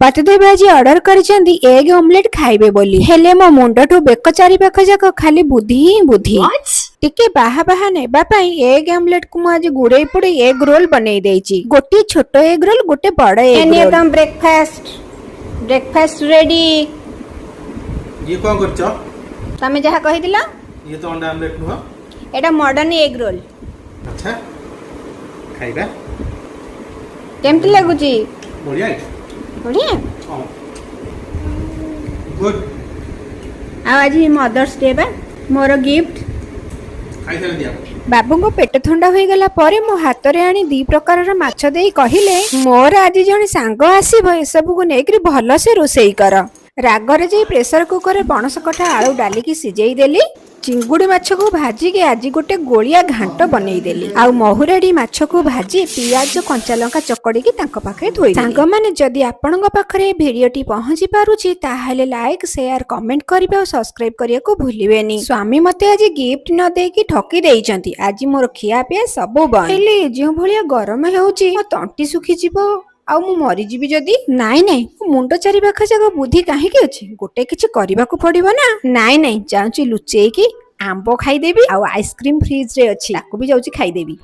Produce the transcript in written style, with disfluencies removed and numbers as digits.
ପତିଦେବ ଆଜି ଅର୍ଡର କରିଛନ୍ତି ଏଗ ଓମଲେଟ ଖାଇବେ ବୋଲି। ହେଲେ ମୋ ମୁଣ୍ଡଠୁ ବେକ ଚାରିପାଖ ଯାକ ଖାଲି ବୁଦ୍ଧି ହିଁ ବୁଦ୍ଧି। ଟିକେ ବାହା ବାହା ନେବା ପାଇଁ ଏଗ ଓମଲେଟ କୁ ମୁଁ ଆଜି ଗୁଡେଇ ପୁଡେଇ ଏଗ ରୋଲ ବନେଇ ଦେଇଛି। ଗୋଟିଏ ଛୋଟ ଏଗ ରୋଲ, ଗୋଟେ ବଡ ଏଗ ରୋଲ। ତମ ବ୍ରେକଫାଷ୍ଟ, ବ୍ରେକଫାଷ୍ଟ ରେଡି। ଇଏ କଣ କରିଛ? ତମେ ଯାହା କହିଥିଲ। ଇଏ ତ ଅଣ୍ଡା ଆମଲେଟ ନୁହଁ। ଏଇଟା ମଡର୍ନ ଏଗ ରୋଲ। ଆଚ୍ଛା, ଖାଇବା। କେମିତି ଲାଗୁଛି? ବଢିଆ ହେଇଛି। ବଢିଆ। ହଁ, ଗୁଡ୍। ଆଉ ଆଜି ମଦର୍ସ ଡେ ବା, ମୋର ଗିଫ୍ଟ। ଖାଇସାରିଲେ ଦିଆ। ବାବୁଙ୍କ ପେଟ ଥଣ୍ଡା ହୋଇଗଲା ପରେ ମୋ ହାତରେ ଆଣି ଦି ପ୍ରକାରର ମାଛ ଦେଇ କହିଲେ, ମୋର ଆଜି ଜଣେ ସାଙ୍ଗ ଆସିବ, ଏସବୁକୁ ନେଇକରି ଭଲସେ ରୋଷେଇ କର। ରାଗରେ ଯାଇ ପ୍ରେସର କୁକରରେ ପଣସ କଠା, ଆଳୁ, ଡାଲିକି ସିଝେଇ ଦେଲି। ଚିଙ୍ଗୁଡ଼ି ମାଛକୁ ଭାଜିକି ଆଜି ଗୋଟେ ଗୋଳିଆ ଘାଣ୍ଟ ବନେଇଦେଲି। ଆଉ ମହୁରାଡ଼ି ମାଛକୁ ଭାଜି ପିଆଜ, କଞ୍ଚା ଲଙ୍କା ଚକଡ଼ିକି ତାଙ୍କ ପାଖରେ ଥୋଇ। ସାଙ୍ଗମାନେ, ଯଦି ଆପଣଙ୍କ ପାଖରେ ଏ ଭିଡିଓଟି ପହଞ୍ଚି ପାରୁଛି, ତାହେଲେ ଲାଇକ୍, ସେୟାର, କମେଣ୍ଟ କରିବା ଆଉ ସବସ୍କ୍ରାଇବ କରିବାକୁ ଭୁଲିବେନି। ସ୍ୱାମୀ ମତେ ଆଜି ଗିଫ୍ଟ ନ ଦେଇକି ଠକି ଦେଇଛନ୍ତି। ଆଜି ମୋର ଖିଆ ପିଆ ସବୁ ବନ୍ଦ। ହେଲେ ଯେଉଁ ଭଳିଆ ଗରମ ହେଉଛି, ମୋ ତଣ୍ଟି ଶୁଖିଯିବ ଆଉ ମୁଁ ମରିଯିବି ଯଦି। ନାଇଁ ନାଇଁ, ମୋ ମୁଣ୍ଡ ଚାରିପାଖ ଯାକ ବୁଦ୍ଧି କାହିଁକି ଅଛି? ଗୋଟେ କିଛି କରିବାକୁ ପଡିବ ନା। ନାଇଁ ନାଇଁ, ଯାଉଛି ଲୁଚେଇକି ଆମ୍ବ ଖାଇଦେବି ଆଉ ଆଇସ୍କ୍ରିମ ଫ୍ରିଜ ରେ ଅଛି, ତାକୁ ବି ଯାଉଛି ଖାଇଦେବି।